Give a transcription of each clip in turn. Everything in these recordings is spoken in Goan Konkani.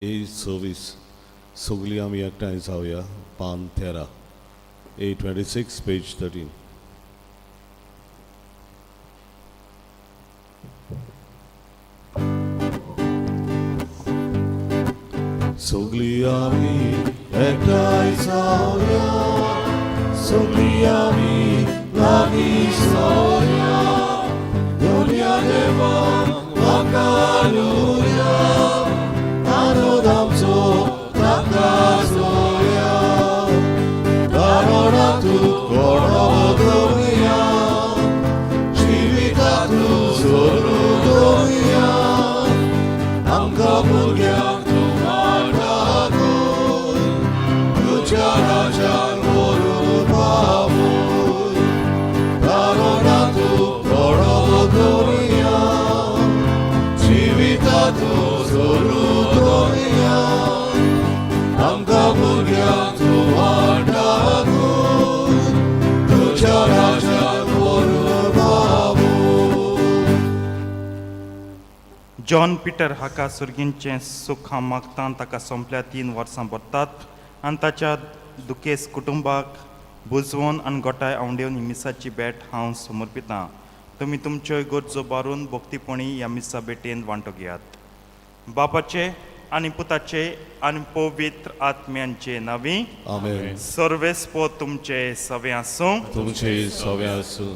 A 26. सगळीं आमी एकठांय जावया. पान 13. A 26, page 13. सगळीं आमी एकठांय जावया, सगळीं आमी लागीं जावया, दुनिया देवा म्हाका. आनंद आमचो ताका जोया, कारण तूं कोणो दुनिया, जिविता तूं जोरू दुनिया, आमकां भुरग्यांक तूं वाटागोय, तुज्या राज्यान व्हरून पावय, कारण तूं कोणो दुनिया, जिविता तूं जोरू दुनिया, आमकां भुरग्यांक तूं वाटागोय, तुज्या राज्यान व्हरून पावय. जॉन पिटर हाका सुर्गींचें सुख हांव मागतां. ताका सोंपल्या 3 वर्सां भरतात आनी ताच्या दुखेस कुटुंबाक बुजवून आनी गोठाय आंवडेवन ही मिसाची भेट हांव समर्पितां. तुमी तुमच्यो गरजो बारून भक्तीपणी ह्या मिसा भेटेन वांटो घेयात. बापाचे आनी पुताचे आनी पवित्र आत्म्यांचे नांवी. आमेन. सर्वेस्पो तुमचे सवे आसूं. तुमचे सवे आसूं.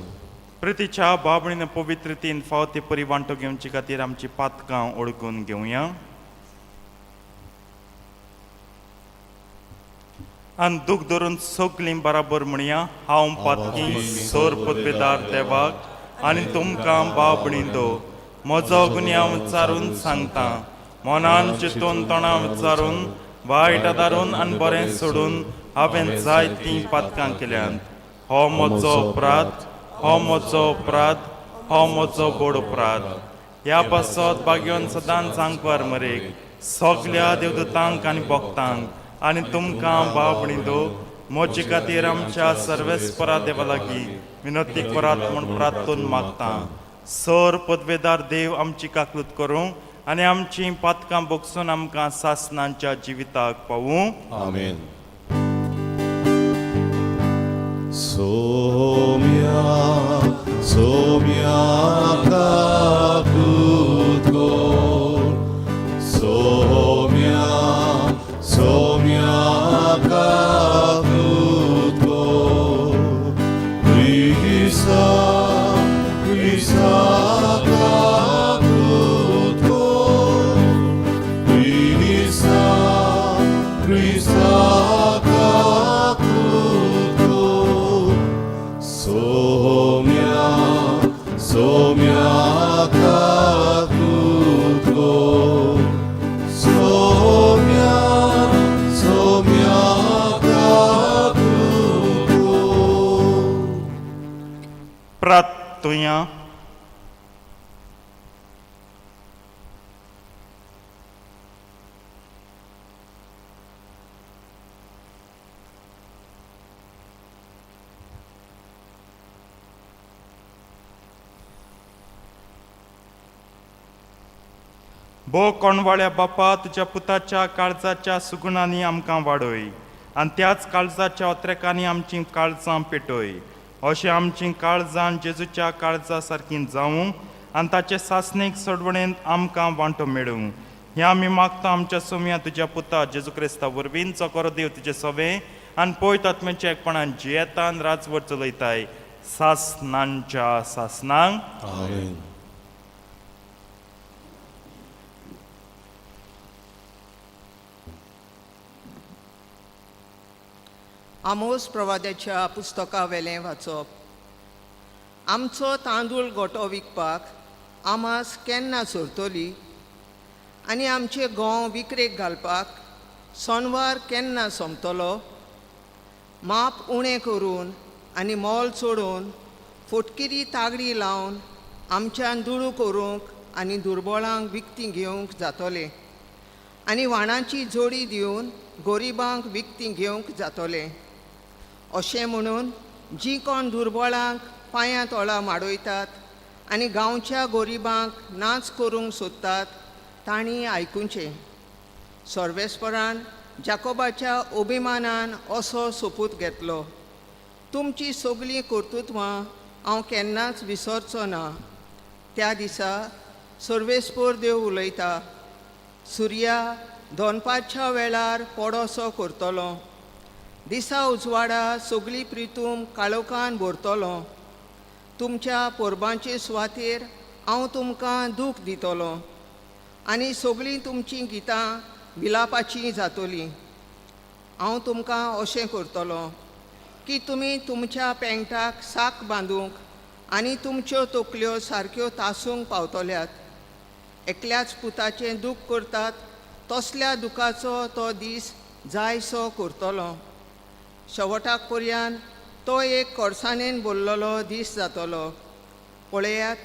प्रितीच्या बाबणीन पवित्रतेन फावो ते परी वांटो घेवचे खातीर आमची पातकां ओळखून घेवया आनी दूख धरून सगलीं बराबर म्हणया. हांव पातकी सोर पदवेदार देवाक आनी तुमकां बाबणी दो म्हजो गुन्यांव विचारून सांगता. मनान चिंतून, तोंडां विचारून, वायट आदारून आनी बरें सोडून हांवें जायतीं पातकां केल्यांत. हो म्हजो अपराध, हो म्हजो अपराध, हो म्हजो बोड अपराध. ह्या पासत बागेवन सदांच आंकवार मरेक, सगल्या देवदूतांक आनी भक्तांक आनी तुमकां बाबणी दो म्हजे खातीर आमच्या सर्वेस्परा देवा लागीं विनंती करात म्हूण प्रार्थून मागता. सर पदवेदार देव आमची काकलूत करूं आनी आमची पातकां बोगसून आमकां सासनांच्या जिविताक पावूं. आमेन. सोम्या, सोम्या, काकूत कोर. सोम्या, सोम्या, काकूत कोर. क्रिस्ता, क्रिस्ता, काकूत कोर. क्रिस्ता, क्रिस्ता, काकूत कोर. सोम्या, सोम्या, काकूत कोर. सोम्या, सोम्या, काकूत कोर. प्रार्थुया. भो कोणवाळ्या बापा, तुज्या पुताच्या काळजाच्या सुगुणांनी आमकां वाडय आनी त्याच काळजाच्या ओत्रेकांनी आमचीं काळजां पेटय. अशें आमचीं काळजां जेजूच्या काळजा सारकीं जावं आनी ताचे सासणीक सोडवणेंत आमकां वांटो मेळूं. हें आमी मागता आमच्या सोम्या तुज्या पुता जेजू क्रिस्ता वरवीं, जो करो देव तुजें सवें आनी पवित्र आत्म्याच्या एकपणान जियेता आनी राजवट चलयताय सासनांच्या सासनांक. आमेन. आमोस प्रवाद्याच्या पुस्तका वेलें वाचप. आमचो तांदूळ गोटो विकपाक आमास केन्ना सोरतली आनी आमचे गंव विकरेक घालपाक सोनवार केन्ना सोंपतलो? माप उणें करून आनी मोल चडोवन, फटकिरी तागडी लावन आमच्यान दुडू करूंक आनी दुर्बळांक विकतीं घेवंक जातलें आनी वाणाची जोडी दिवन गरिबांक विकतीं घेवंक जातलें, अशें म्हणून जीं कोण दुर्बळांक पांयां तोळा माडयतात आनी गांवच्या गरिबांक नाच करूंक सोदतात, तांणी आयकुचें. सर्वेस्परान जाकोबाच्या अभिमानान असो सोपूत घेतलो, तुमची सगळीं कर्तुत्वां हांव केन्नाच विसरचो ना. त्या दिसा सर्वेस्पर देव उलयता, सुर्या दोनपारच्या वेळार पडोसो करतलो, दिसा उजवाडा सगळी प्रितूम काळोखान भरतलो. तुमच्या परबांचे सुवातेर हांव तुमकां दूख दितलो आनी सगळीं तुमचीं गितां विलापाचीं जातलीं. हांव तुमकां अशें करतलो की तुमी तुमच्या पेंगटाक साक बांदूंक आनी तुमच्यो तकल्यो सारक्यो तासूंक पावतल्यात. एकल्याच पुताचें दूख करतात तसल्या दुखाचो तो दीस जायसो करतलो. शेवटाक पर्यान तो एक कोडसाणेन भरलेलो दीस जातलो. पळयात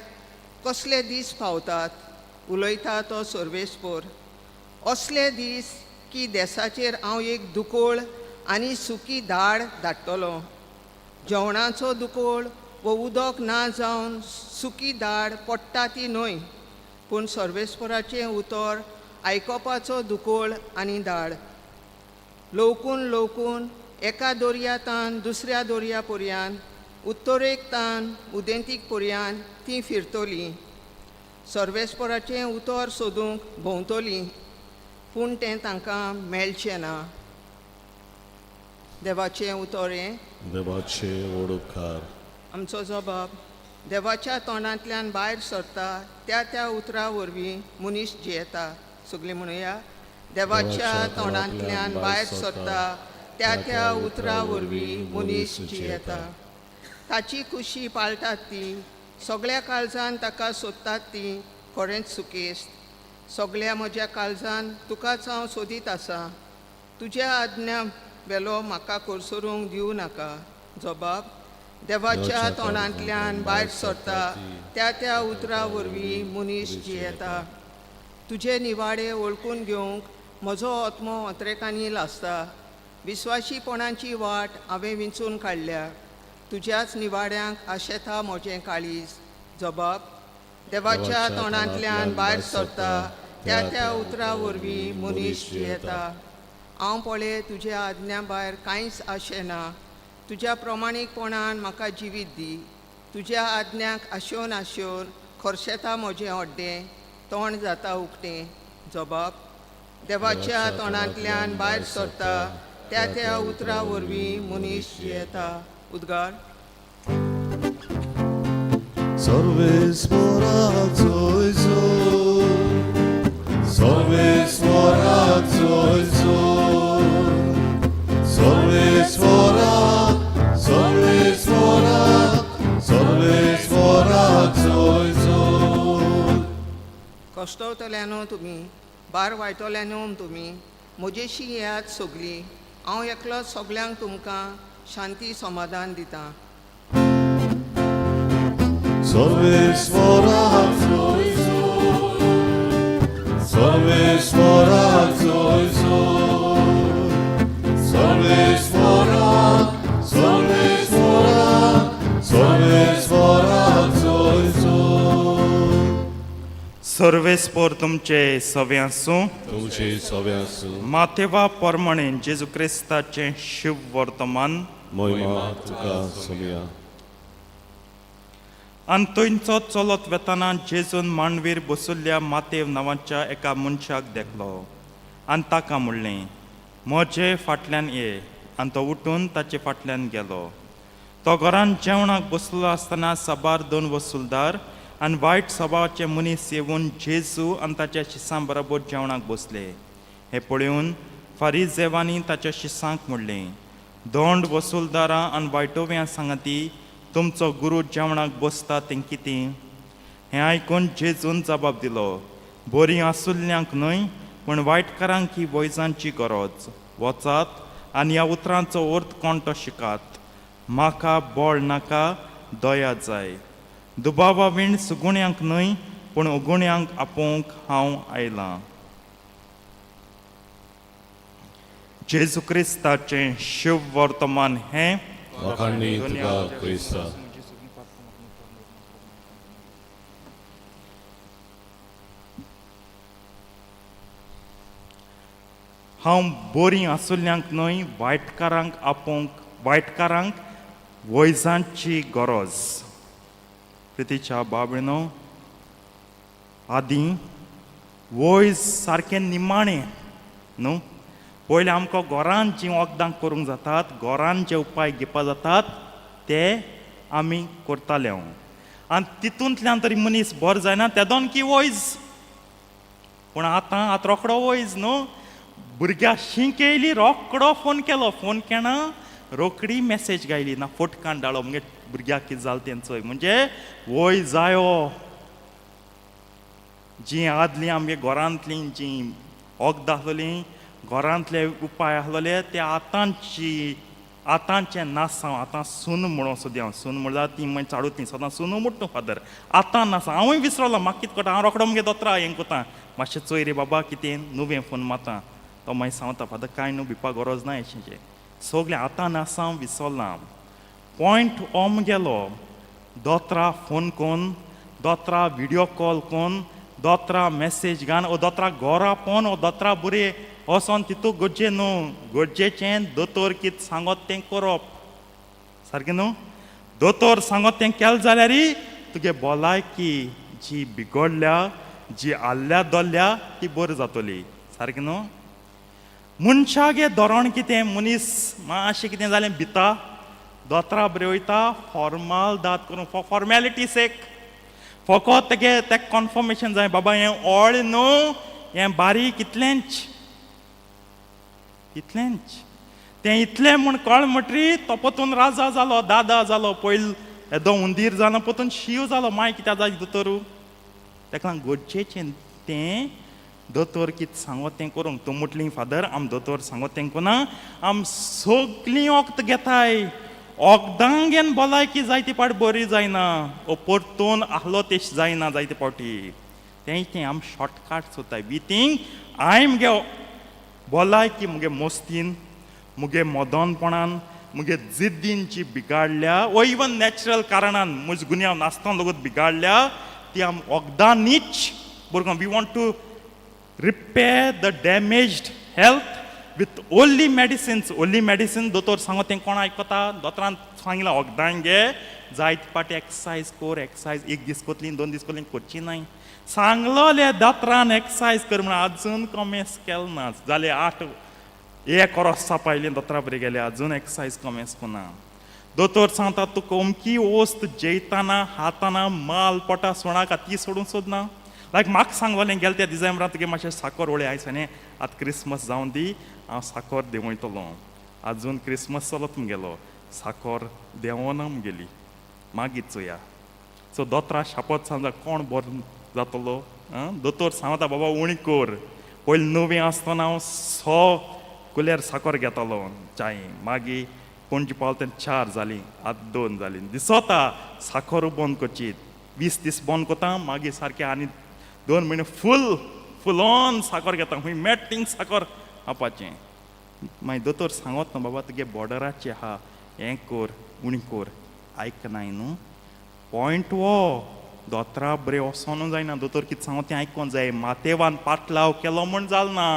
कसले दीस पावतात, उलयता तो सर्वेस्पर, असले दीस की देसाचेर हांव एक दुकोळ आनी सुकी धाड धाडटलो. जेवणाचो दुकोळ वो उदक ना जावन सुकी धाड पडटा ती न्हय, पूण सर्वेस्पराचें उतर आयकोपाचो दुकोळ आनी धाड. लवकून लवकून एका दर्या तान दुसऱ्या दर्या पर्यान, उत्तरेक तान उदेंतीक पर्यान ती फिरतलीं. सर्वेस्पराचें उतर सोदूंक भोंवतलीं, पूण तें तांकां मेळचें ना. देवाचें उतर हें. देवाचे व्हड उपकार. आमचो जबाब देवाच्या तोंडांतल्यान भायर सरता त्या त्या उतरा वरवीं मनीस जियेता. सगळीं म्हणुया, देवाच्या तोंडांतल्यान भायर सरता त्या त्या उतरा वरवीं मनीस जियेता. ताची खुशी पाळटात ती, सगळ्या काळजान ताका सोदतात ती खरेंच सुकेस्त. सगळ्या म्हज्या काळजान तुकाच हांव सोदीत आसा, तुज्या आज्ञा वेलो म्हाका कोरसरूंक दिवं नाका. जबाब देवाच्या तोंडांतल्यान भायर सरता त्या त्या उतरा वरवीं मनीस जियेता. तुजे निवाडे वळखून घेवंक म्हजो आत्मो अंतरेकांनी लासता. विस्वाशीपणाची वाट हांवें विंचून काडल्या, तुज्याच निवाड्यांक आशेता म्हजें काळीज. जबाब देवाच्या तोंडांतल्यान भायर सरता त्या त्या उतरा वरवीं मनीस जियेता. हांव पळय तुज्या आज्ञा भायर कांयच आशेना, तुज्या प्रमाणीकपणान म्हाका जिवीत दी. तुज्या आज्ञाक आशेवन आशेवन खर्शेता म्हजें हड्डें, तोंड जाता उकतें. जबाब देवाच्या तोंडांतल्यान भायर सरता त्या त्या उतरा वरवीं मनीस जियेता. उद्गार. सर्वेस्पराचो जोर, सर्वेस्पराचो जोर, सर्वेस्परा, सर्वेस्परा, सर्वेस्पराचो जोर. कश्टवतल्यानो तुमी, बार वायटोल्यानो तुमी, म्हजेशी येयात सगळीं, हांव एकलो सगल्यांक तुमकां शांती समाधान दितां. सर्वेस्पराचो जोर, सर्वेस्पराचो जोर, सर्वेस्परा, सर्वेस्परा, सर्वेस्पराचो जोर. सर्वेस्पोर तुमचे सवे आसूं. तुमचे सवे आसूं. मातेवा परमणेन जेजू क्रिस्ताचें शिव वर्तमान. महिमा तुका सोमया. आनी थंयचो चलत वेताना जेजून मांडवीर बसुल्ल्या मातेव नांवाच्या एका मनशाक देखलो आनी ताका म्हणलें, म्हजे फाटल्यान ये. आनी तो उठून ताचे फाटल्यान गेलो. तो घरान जेवणाक बसलो आसतना साबार दोन वसुलदार आनी वायट सभावाचे मनीस येवन जेजू आनी ताच्या शिसां बरोबर जेवणाक बसले. हें पळोवन फारीजेवांनी ताच्या शिसांक म्हणलें, दोंड वसुलदारां आनी वायटोव्यां सांगाती तुमचो गुरू जेवणाक बसता तें कितें? हें आयकून जेजून जबाब दिलो, बरीं आसुल्ल्यांक न्हय पूण वायटकारांक ही वैजांची गरज. वचात आनी ह्या उतरांचो अर्थ कोण तो शिकात. म्हाका बळ नाका, दया जाय. दुबावा वीण सुगुण्यांक न्हय पूण उगुण्यांक आपोवंक हांव आयलां. जेजू क्रिस्ताचें शिव वर्तमान हें. वाखाणणी तुका क्रिस्ता. हांव बोरीं आसुल्ल्यांक न्हय वायटकारांक आपोवंक वायटकारांक वैजांची गरज. प्रितीच्या बाबणो, आदीं वयज सारकें निमाणें न्हू. पयलीं आमकां घरान जीं वखदां करूंक जातात, घरान जे उपाय घेवपा जातात ते आमी करताले. आनी तितूंतल्यान तरी मनीस बरो जायना तेदोन की वयज. पूण आतां आतां रोखडो वयज न्हू. भुरग्या शींक येयली, रोखडो फोन केलो. फोन केना रोखडी मॅसेज गायली ना फोट काण धाडलो, मुगे भुरग्याक कितें जालें तें चोय. म्हणजे वय जायो. जीं आदलीं आमगे घरांतलीं जीं वखदां आसलोलीं, घरांतले उपाय आसलोले, ते आतांची आतांचें नासांव. आतां सून म्हणून सुद्दां हांव सून म्हणल्यार ती मागीर चाडूत ती सदां सुनू म्हणटा फादर. आतां नासा हांवूय विसरलो. म्हाका कितें कळटा, हांव रोखडो मुगे दोतोरा हें कोता, मातशें चोय रे बाबा कितें नुवें फोन मारता. तो मागीर सांगता, फादर कांय न्हू, भिवपा गरज ना. हें सगळें आतां नासांव विसरलां. पॉयंट हो मुगेलो, दोतरा फोन कोन्न, दोतरा विडियो कॉल कोन्न, दोतरा मॅसेज घान ओ दोतरा घरा पोवन ओ दोतरा बरें वचोन तितू गरजे न्हू. गरजेचें दोतोर कितें सांगत तें करप, सारकें न्हू. दोतोर सांगत तें केलें जाल्यार तुगे भलायकी जी बिगडल्या, जी आल्ल्या दोल्ल्या, ती बरी जातली, सारकें न्हू. मनशागे धोरण कितें, मनीस मातशें कितें जालें भिता, दोतरा बरें वयता फॉर्माल दाद करूंक, फॉर फॉर्मेलिटी सेक. फकत तेगे तेका कन्फर्मेशन जाय, बाबा हें ओळ न्हू, हें बारीक, इतलेंच इतलेंच. तें इतलें म्हूण कळ म्हणटरी तो पोतून राजा जालो, दादा जालो. पयल येदो उंदीर जालो, पोतून शींव जालो. मागीर कित्याक जाय दोतोरू? तेका लागून गरजेचें तें दोतोर कितें सांगत तें करूंक. तूं म्हटली, फादर आम दोतोर सांगत तें कोना, आम सगलीं वखद घेताय. वखदां घेवन भलायकी जायते फावट बरी जायना ओ परतून आहलो तेश जायना जायते फावटी. तें तें आम शॉर्टकट सोदताय. We think हांवें मुगे भलायकी मुगे मस्तीन, मुगे मदनपणान, मुगे जिद्दीन जी बिगाडल्या ओ इवन नॅचरल कारणान म्हज गुन्यांव नासतना लोगूत बिगाडल्या, ती आम वखदांनीच बरोबर. We want to repair the damaged health with only medicines, only medicine. दोतोर सांगो तें कोण आयकता? दोतोरान सांगलां वखदां घे, जायते फावटी एक्सरसायज कर. एक्सरसायज एक दीस कोतली, 2 दीस कोतली, करची नाय. सांगलोले दोतरान एक्सरसायज कर म्हणून, अजून कमेस केल ना. जाले 8 एक वर्सां पायलीं दोतोरा बरें गेले, अजून एक्सरसायज कमेस कोना. दोतोर सांगता तुका अमकी वस्त जेयताना खाताना माल पोटा सोणाका, ती सोडूंक सोदना. लायक म्हाका सांगलोलें गेले त्या डिसेंबरान, तुगे मातशें साकर वळय. आयज न्ही, आतां क्रिसमस जावन दी, हांव साकर देंवयतलो. अजून क्रिसमस चलत मुगेलो, साकर देंवना मुगेली. मागीर चोया. सो दोतरा शापत सांगता, कोण बरो जातलो? आं, दोतोर सांगता, बाबा उणी कर. पयलीं नवी आसतना हांव 6 कुलेर साकर घेतालो चाय. मागीर पणजी पावल तेन्ना चार जाली, आतां दोन जाली. दिसता साकर बंद करची. 20 दीस बंद करता, मागीर सारकें आनी 2 म्हयने फूल फूल ऑन साकर घेता. खूंय मेळटा थिंग साकर खावपाचें. मागीर दोतोर सांगत ना, बाबा तुगे बॉर्डराचे आहा, हें कर, उणी कर, आयकनाय न्हू. पॉयंट हो, दोतरा बरें वचोनू जायना. दोतोर कितें सांगो तें आयकोन जाय. मातेवान पाटलाव केलो म्हूण जाल ना,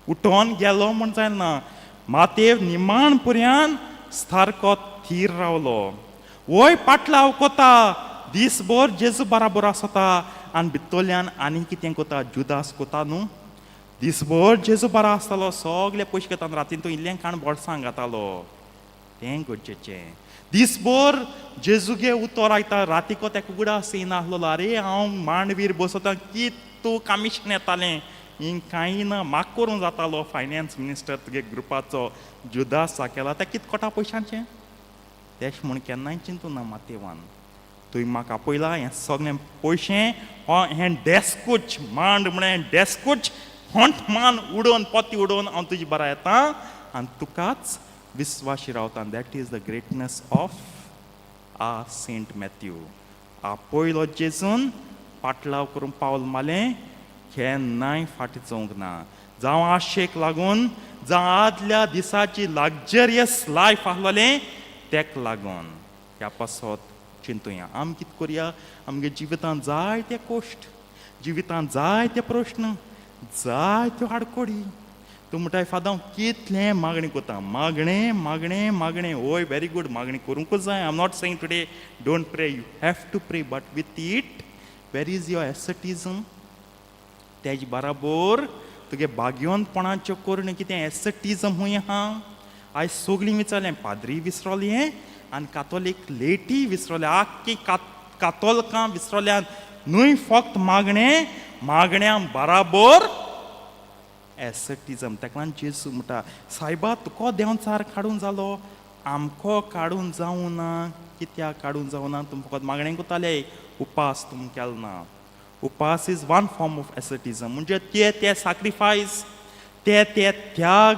उठोन गेलो म्हूण जायना. मातेव निमाण पर्यान सारको थीर रावलो. वय पाटलाव कोता, दीसभर जेजू बराबर आसता आनी भितरल्यान आनी कितें कोता. जुदास कोता न्हू, दीसभर जेजू बरो आसतालो, सगळे पयशे घेता, रातीन तो इल्लें काण बोळसां घातालो. तें गरजेचें. दीसभर जेजूगे उतर आयता, रातीको तेका उगडास येयना आसलेलो, आरे हांव मांडवीर बसता, कित तूं कमिशन येतालें, हिंग कांय ना, म्हाका करूंक जातालो फायनान्स मिनिस्टर तुगे ग्रुपाचो. जुदास केला तेका कित कोटा पयशांचें. तेश म्हूण केन्नाय चिंतू ना मातेवान. तुवें म्हाका आपयला, हें सगळें पयशे हो हें डेस्कूच मांड म्हळें, डेस्कूच होंट मान उडोवन, पोती उडोवन हांव तुजी बरा येता आनी तुकाच विस्वाशी रावता. That is the greatness of a Saint Matthew. आपयलो जेजून, पाटलाव करून पावल मारलें, केन्नाय फाटीं चोवंक ना. जावं आशेक लागून, जावं आदल्या दिसाची लक्झरियस लायफ आसलोलें तेक लागून. ह्या पासत चिंतुया, आमी कितें करया. आमगे जिवितांत जायते कश्ट, जिवितांत जायते प्रश्न, जायत्यो आडकोडी. तूं म्हणटाय फादर हांव कितलें मागणें करता, मागणें मागणें मागणें, ओय व्हेरी गूड, मागणें करूंकूच जाय. I am not saying today don't pray, you have to pray, but with it where is your asceticism? तेज बराबर तुगे भाग्यवंतपणाच्यो करण्यो कितें एसटिजम हूंय आहा? आयज सगलीं विचारलें, पाद्री विसरोलें आनी कातोलीक लेटी विसरोले, आख्खी कातोलकां विसरोल्यान. न्हय फक्त मागणें, मागण्या बराबर एसटिजम. ताका लागून जेजू म्हणटा, सायबा तुका देंवचार काडून जालो, आमको काडून जावं ना. कित्याक काडून जावं ना? तुमी फकत मागणें करताले, उपास तुमी केलो ना. उपास is one form of asceticism. म्हणजे ते ते sacrifice, ते ते त्याग,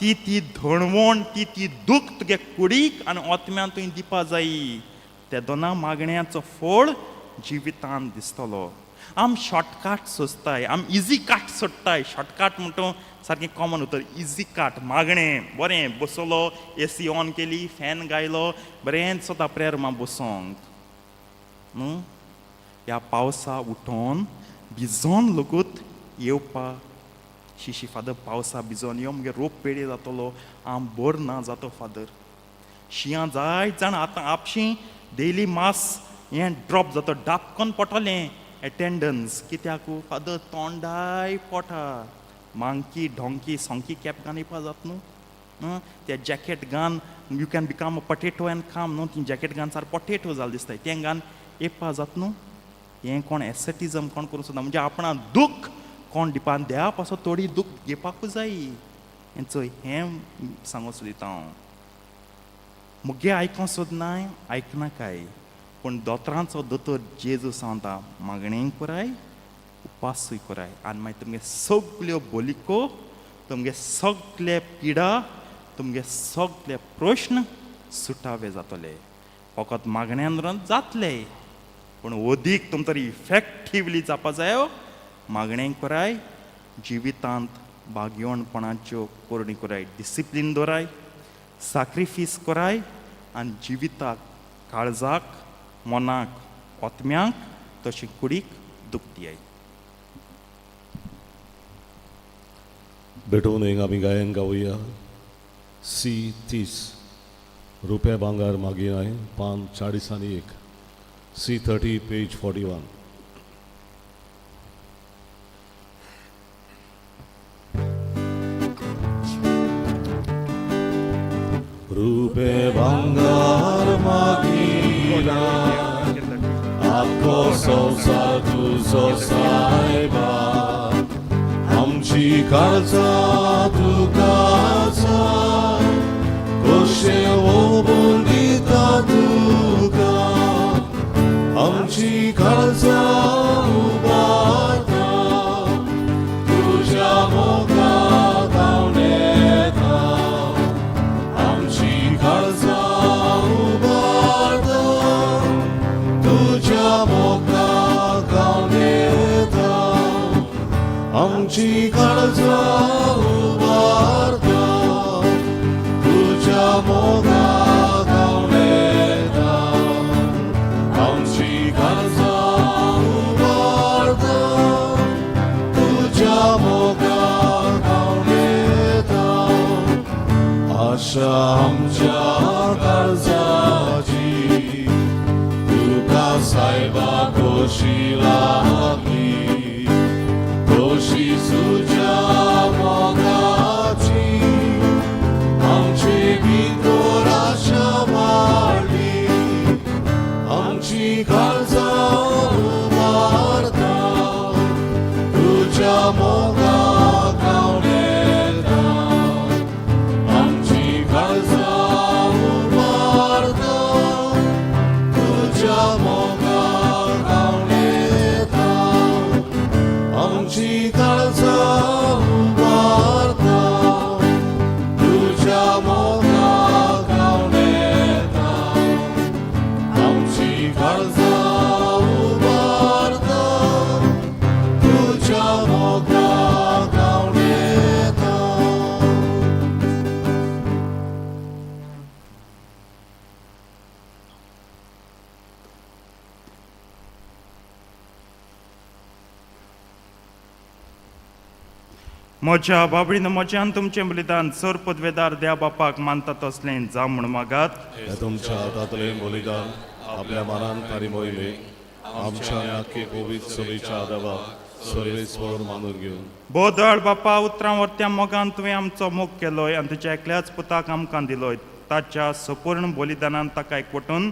ती ती धणवण, ती ती दुःख तुगे कुडीक आनी आत्म्यान तुवें दिवपा जायी. ते दोना मागण्याचो फळ जिवितान दिसतलो. आम शॉर्टकट सोदताय, आम इजी काट सोडटाय. शॉर्टकट म्हणटा सारकें कॉमन उतर, इजी काट. मागणें बरें बसलो, एसी ऑन केली, फॅन गायलो, बरें दिसता प्रेयर रुमा बसोंक न्हू. ह्या पावसा उठोन भिजोन लगूत येवपा शिशी फादर, पावसा भिजोन यो, मुगे रोप पेडे जातलो, आम बोर ना जातो फादर. शिंया जायत जाण आतां आपशीं डेली मास हें ड्रॉप जाता, डापकोन पडटलें एटेंडन्स. कित्याक फादर? तोंडाय पोटा मांकी डोंकी सोंकी कॅप घालून येवपा जाता न्हू. ते जॅकेट घान you can become a potato and come न्हू. ती जॅकेट घान सार पटेटो जाल दिसताय, तें घान येवपा जाता न्हू. हें कोण एसटिजम कोण करूंक सोदना, म्हणजे आपणा दूख कोण दिवपा, देवा पासो थोडी दूख घेवपाकूच जाय. हें चोय, हें सांगूंक सोदिता हांव. मुगे आयकोंक सोदनाय, आयकनाकाय, पूण दोतोरांचो दोतोर जेजू सांगता, मागणेंय कराय, उपासूय कराय, आनी मागीर तुमगे सगल्यो बोलिको, तुमगे सगले पिडा, तुमगे सगले प्रश्न सुटावे जातले. फकत मागण्यान जातले, पूण अदीक तुम तरी इफेक्टिवली जावपा जायो. मागणें कराय, जिवितांत भाग्यवणपणाच्यो करणी कराय, डिसिप्लीन दवराय, साक्रिफीस कराय, आनी जिविताक, काळजाक, मनाक, आत्म्याक तशें कुडीक दुख दियाय. भेटून एक आमी गायन गावया. सी 30, रुपया भांगार मागीर, पान 41, C 30, page 41. रुपे भांगार मागिना, आख्खो संवसार तुजो सायबा, आमची काळजां तुका जाय, कशें ओबून दिता तुका, आमची काळजां उबारता, तुज्या मोगाक धांवणेता, आमची काळजां उबारता, तुज्या मोगाक धांवणेता, आमची काळजां उबारता, तुज्या मोगाक धांवणेता, आमची काळजां उबारता, तुज्या मोगाक धांवणेता. आशा आमच्या काळजाची तुका सायबा खोशी लागली, खोशी तुज्या मोगाची, आमचे भितर आशा वाडली, आमची काळजां उबारता, तुज्या मोगाक धांवणेता, आमची काळजां उबारता, तुज्या मोगाक धांवणेता. म्हज्या बाबडीन म्हज्यान तुमचें बलिदान सर पदवेदार द्या बापाक मानता तसलें जावं म्हूण मागात. हे तुमच्या हातांतलें बलिदान आपल्या मनान आनी मोहिमे आमच्या ह्या आख्खे पवित्र सभेच्या देवाक सर्वेस्वर मानून घेवन. बोदळ बापा, उतरां वरत्या मोगान तुवें आमचो मोग केलोय आनी तुज्या एकल्याच पुताक आमकां दिलोय. ताच्या सपूर्ण बलिदानान ताका एकवटून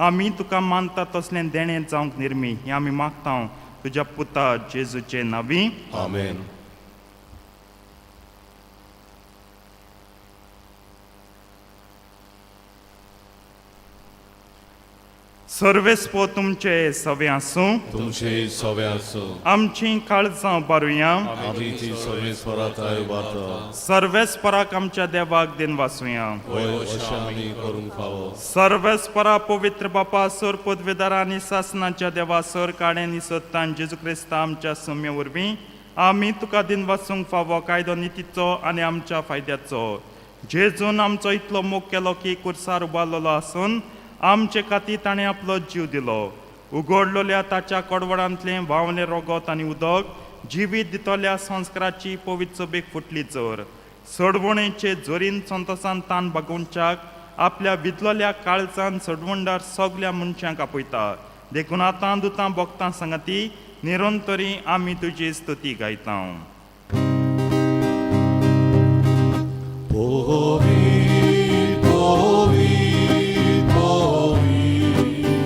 आमी तुका मानता तसलें देणें जावंक निर्मी हें आमी मागता तुज्या पुता जेजूचे नांवी. आमेन. सर्वेस्पो तुमचे सवे आसूं. तुमचे सवे आसूं. आमचीं काळजां बारुया. आमी ती सर्वेस्वराताय उबारता. सर्वेस्पराक आमच्या देवाक दिन वासुया. वय, अशें आमी करूंक फावो. सर्वेस्परा पवित्र बापा, सर पदवेदारा आनी सासनाच्या देवा, सर काड्यांनी सत्तान जेजू क्रिस्ता आमच्या सम्य वरवीं आमी तुका दिन वासूंक फावो, कायदो नितीचो आनी आमच्या फायद्याचो. जेजून आमचो इतलो मोग केलो की कुर्सार उबारलेलो आसून आमचे खातीर ताणें आपलो जीव दिलो. उगडलेल्या ताच्या कडवडांतलें व्हांवलें रोगोत आनी उदक जिवीत दितल्या संस्काराची पवित्र सभेक फुटली चर सोडवणेचे जोरीन संतोसान तान बागोवच्याक आपल्या विदलोल्या काळजान सोडवणदार सगल्या मनशांक आपयता. देखून आतां दुतां भोगतां सांगाती निरंतरी आमी तुजी स्तुती गायता. पवित्र, पवित्र, पवित्र,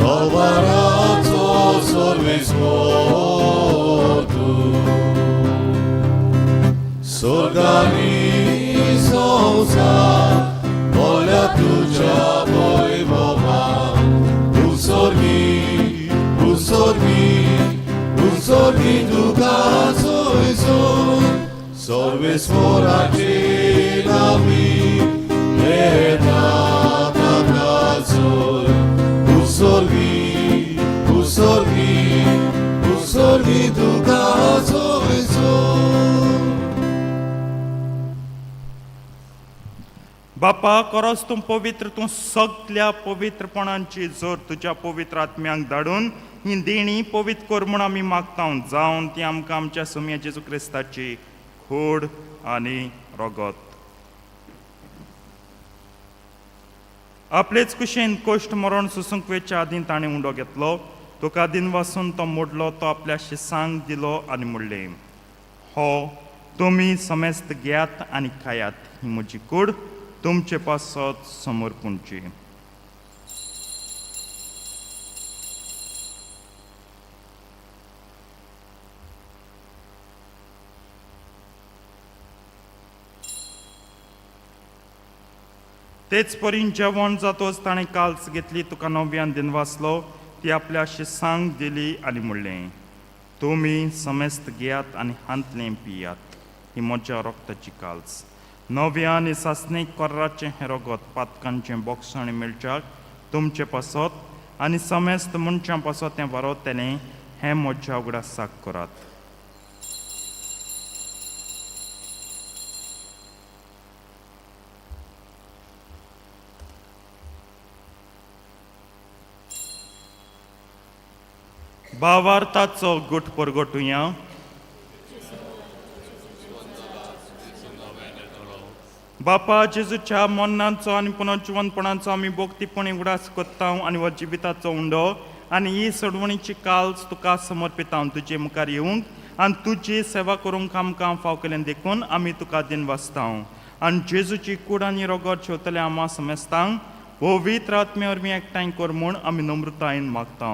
कल्वाराचो सर्वेस्पर तूं. स्वर्गानी संवसार भरल्या तुज्या वैभवान. तूं स्वर्गी, तूं स्वर्गी, तूं स्वर्गी, तुका सोयसून सर्वेस्पराचे नावी येता ताका सोय. तूं स्वर्गी, तूं स्वर्गी, तूं स्वर्गी, तुका सोयसून. बापा, खरोच तूं पवित्र, तूं सगल्या पवित्रपणांची जोर. तुज्या पवित्र आत्म्यांक धाडून ही देणी पवित्र कर म्हूण आमी मागता, जावन ती आमकां आमच्या सुम्या जेजू क्रिस्ताची खोड आनी रोगत. आपलेच कुशेन कोश्ट मरण सोसूंक वेच्या आदीं ताणें उंडो घेतलो, तुका दिन वासून तो मोडलो, तो आपल्या शिसांक दिलो आनी म्हणलें, हो तुमी समेस्त घेयात आनी खायात. ही म्हजी कूड तुमचे पासत समर्पूणची. तेच परीन जेवण जातोच ताणें काल्स घेतली, तुका नव्यान दिनवासलो, ती आपल्या शिसांक दिली आनी म्हणलें, तुमी समेस्त घेयात आनी हांतलें पियात. ही म्हज्या रोगताची काल्स, नव्या आनी सासणीक कोर्राचें हें रोगत पातकांचें बोगसण मेळच्याक तुमचे पासत आनी समेस्त मनशां पासत तें वारोतलें. हें म्हज्या उगडासाक करात. भावार्थाचो गुट परगटुया. बापा, जेजूच्या मरणाचो आनी पुनर्जिवनपणाचो आमी भोक्तीपणी उगडास करता आनी हो जिविताचो उंडो आनी ही सोडवणीची काल्स तुका समर्पिता. तुजे मुखार येवंक आनी तुजी सेवा करूंक आमकां फाव केलें देखून आमी तुका दिन वाचता. आनी जेजूची कूड आनी रोगट शेवतले आमा समेस्तांक पवित्र आत्मे वरवीं एकठांय कर म्हूण आमी नम्रतायेन मागता.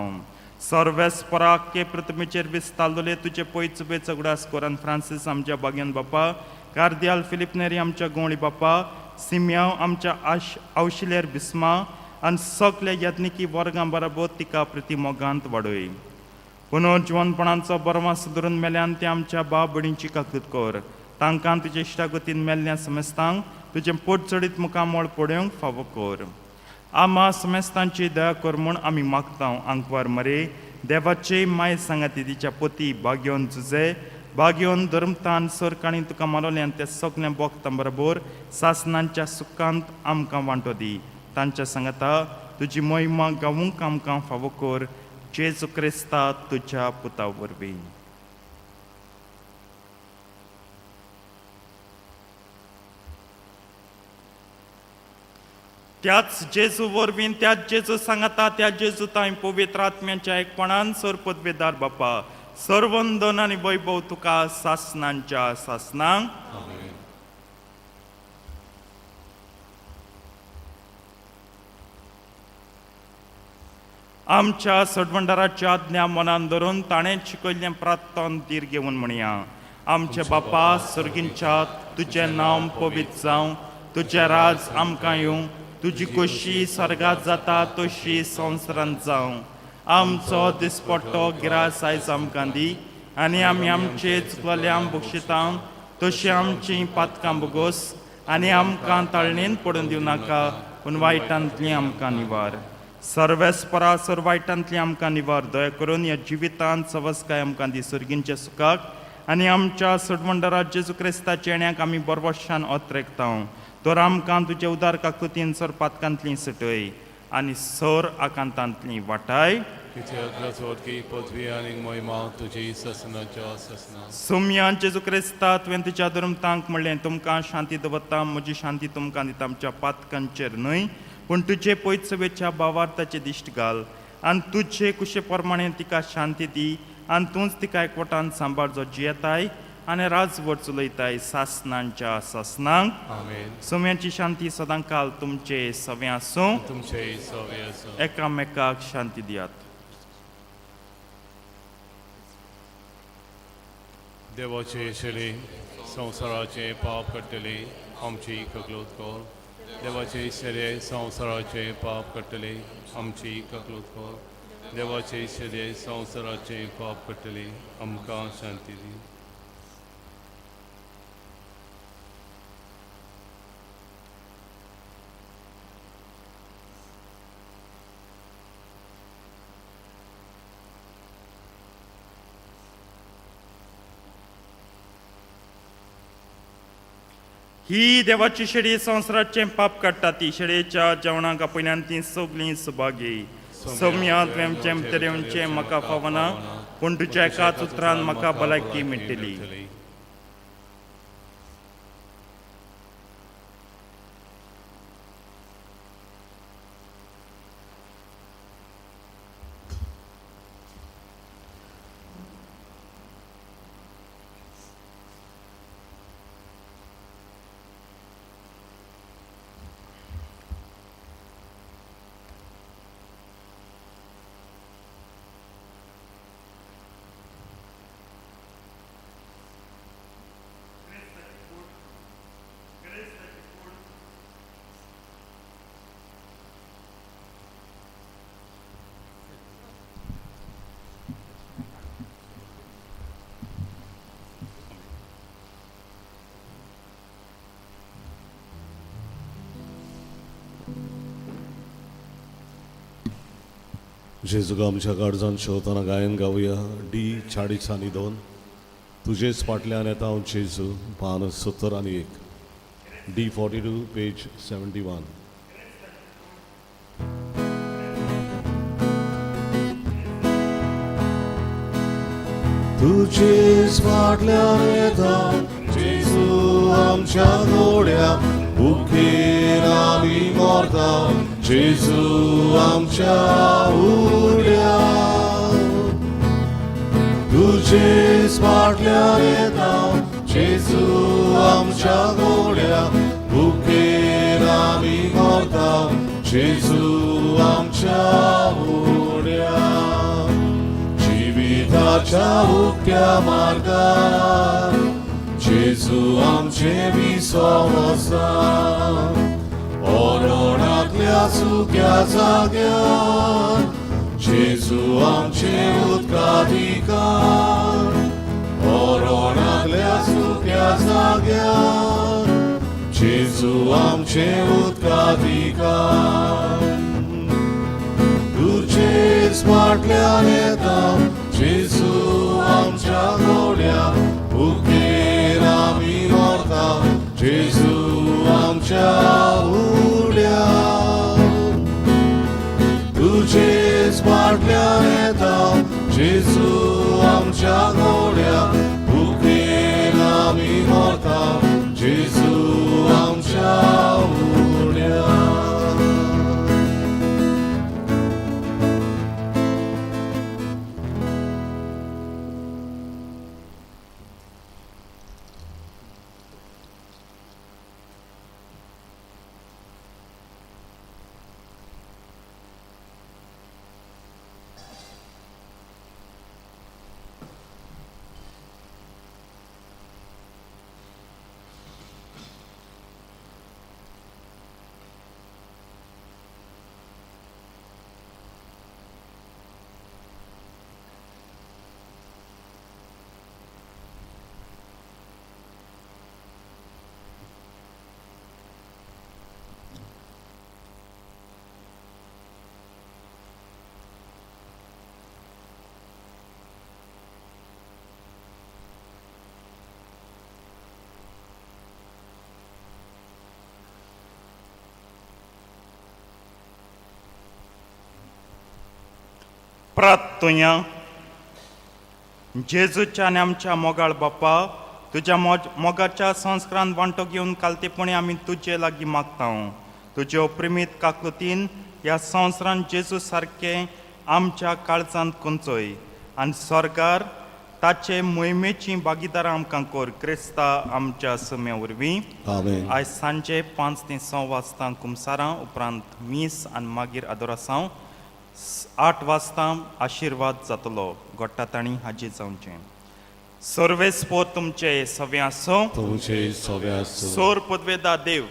सर्वेस्पराक के प्रतिमेचेर विस्तारलेले तुजे पयच बेच उगडास कर. फ्रांसीस आमच्या बाग्यान बापा, कार्दियाल फिलीप नेरी आमच्या गोंवळी बापा, सिम्याव आमच्या आश आवशिलेर बिस्मा आनी सगल्या याज्ञिकी वर्गां बराबर तिका प्रतिमोगांत वाडय. पुनर्जिवनपणाचो बरवास धरून मेल्यान ते आमच्या बाब भयणींची काकूत कर. तांकां तुजे इश्टागतीन मेल्ल्या समेस्तांक तुजें पोट चडीत मुखामळ पळोवंक फावो कर. आमा समेस्तांची दया कर म्हूण आमी मागता. आंकवार मरे देवाचे माय सांगाती तिच्या पोती बागयोन जुजे बागयोन धर्मतान सरकाणी तुका मारवल्यान ते सगळें बोगता बरोबर सासनांच्या सुखांत आमकां वांटो दी. तांच्या सांगाता तुजी मोहिमा गावूंक आमकां फावो कर, जेजू क्रिस्ता तुज्या पुता वरवीं. त्याच जेजू वरवीं, त्याच जेजू सांगाता, त्या जेजू तांय पवित्र आत्म्याच्या एकपणान सर पदवेदार बापा, सर्वंदन आनी वैभव तुका सासनांच्या सासनांक. आमेन. आमच्या सडवंडाराच्या आज्ञा मनान धरून ताणें शिकयल्लें प्रार्थन धीर घेवन म्हणया. आमचे बापा सर्गींच्या, तुजें नांव पवित्र जावं, तुजें राज आमकां येवं, तुजी खोशी सर्गात जाता तशी संवसारांत जावं. आमचो दिसपट्टो गिरास आयज आमकां दी आनी आमी आमचे चुकलेल्यांक बक्षिता तशी आमची पातकां बोगोस आनी आमकां ताळणेन पडून दिवं नाका, पूण वायटांतली आमकां निवार. सर्वेस्परा सर वायटांतली आमकां निवार. दया करून ह्या जिवितांत सवसकाय आमकां दी सर्गींच्या सुखाक आनी आमच्या सडवंडरा जेजू क्रिस्ताच्या येण्याक आमी बरवशान ओत्रेकता. तर आमकां तुज्या उदार काकुतीन सर पातकांतली सुटय आनी सर आकांतांतली वाटाय. कित्याक चवथी पदवी आनी महिमा तुजी ससनाच्या ससना. सोम्या जेजू क्रिस्ता, तुवें तुज्या धर्मतांक म्हणलें, तुमकां शांती दवरता, म्हजी शांती तुमकां दिता. आमच्या पातकांचेर न्हय पूण तुजे पयसवेच्या भावार्थाचे दिश्ट घाल आनी तुजे कुशे प्रमाणे तिका शांती दी आनी तूंच तिका एकवटान सांबाळ, जो जियेताय आनी राजवट चलयताय सासनांच्या सासनांक. आमेन. सोम्याची शांती सदां काल तुमचे सवें आसूं. तुमचे सवे आसूं. एकामेकाक शांती दियात. देवाचे शेळी संवसाराचे पाप काडटले, आमची ककलूत कर. देवाचे शेळे संवसाराचे पाप काडटले, आमची ककलूत कर. देवाचे शेळे संवसाराचे पाप काडटले, आमकां शांती दी. ही देवाची शेळी संवसाराचें पाप काडटा. ती शेळयेच्या जेवणाक आपयल्यान ती सगलीं सुभागी. सौम्या, तुवें आमचें भितर येवचें म्हाका फावना, पूण तुज्या एकाच उतरान म्हाका भलायकी मेळटली. जेजूक आमच्या काळजान शेवतना गायन गावया डी 42, तुजेच फाटल्यान येता हांव जेजू, पान 71, डी 42 पेज 71. तुजेच फाटल्यान येता जेजू आमच्या गोड्या, भुकेन आमी मरता जेजू आमच्या उड्या. तुजेच फाटल्यान येता जेजू आमच्या गोड्या, भुकेन आमी मरता जेजू आमच्या उड्या. जिविताच्या उक्त्या मार्गार जेजू आमचे विसव आसा, ओरणांतल्या सुक्या जाग्यार जेजू आमचे उदकाधिकार. ओरणांतल्या सुक्या जाग्यार जेजू आमचे उदकाधिकार. तुजेच फाटल्यान येता जेजू आमच्या गोड्या, भुकेन आमी मरता जेजू आमच्या उड्या. तुजेच फाटल्यान येता जेजू आमच्या गोड्या, भुकेन आमी मरता जेजू आमच्या उड्या. प्रार्थुया. जेजूच्या आनी आमच्या मोगाळ बापा, तुज्या मोगाच्या संस्कारान वांटो घेवन कालतेपणी आमी तुजे लागीं मागता. तुजे प्रेमीत काकुतीन ह्या संवसारान जेजू सारकें आमच्या काळजांत कुंचय आनी स्वर्गार ताचे मोहिमेची भागीदारां आमकां कर, क्रिस्ता आमच्या सम्या वरवीं. आमेन. आयज सांजे 5 ते 6 वाजता कुमसारां, उपरांत मीस आनी मागीर आदोरासांव. 8 वाजता आशिर्वाद जातलो. गोट्टा तांणी हाजीर जावचें. सर्वेस्पोर तुमचे सवे आसो. तुमचे सगळे आसूं. सोर पदवेदा देव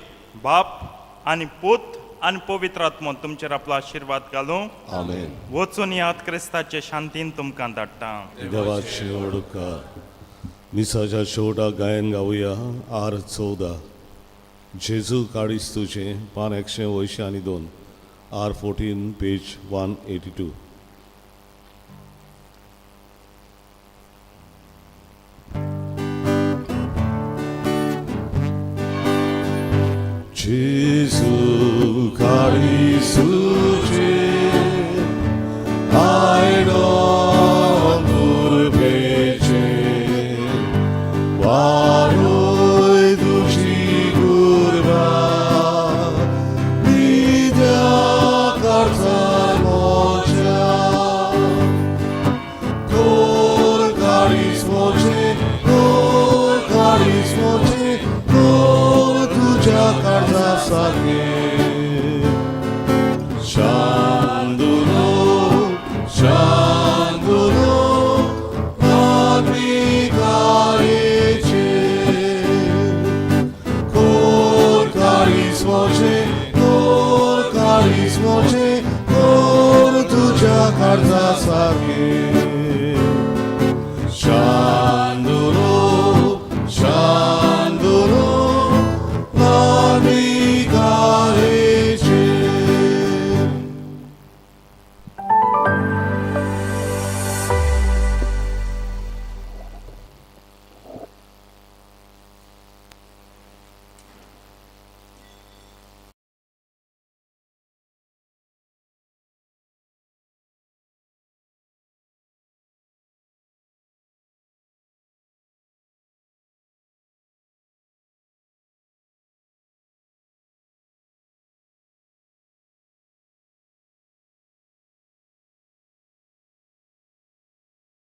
बाप आनी पूत आनी पवित्र आत्मो तुमचेर आपलो आशिर्वाद घालूं. आमेन. वचून याद, क्रिस्ताचे शांतीन तुमकां धाडटा. देवाचे ओडकार. मिसाच्या शेवटाक गायन गावया आर 14, जेजू काडीस तुजें, पान 182, आर 14, पेज 182. जेजू काडीस तुजें, आयडो कुरबेचे, वारोय तुजी कुरबा, विद्या करता मोच्या. कोर काडीस मोचे, कोर काडीस मोचे, कोर तुझ्या काळजा सारकें.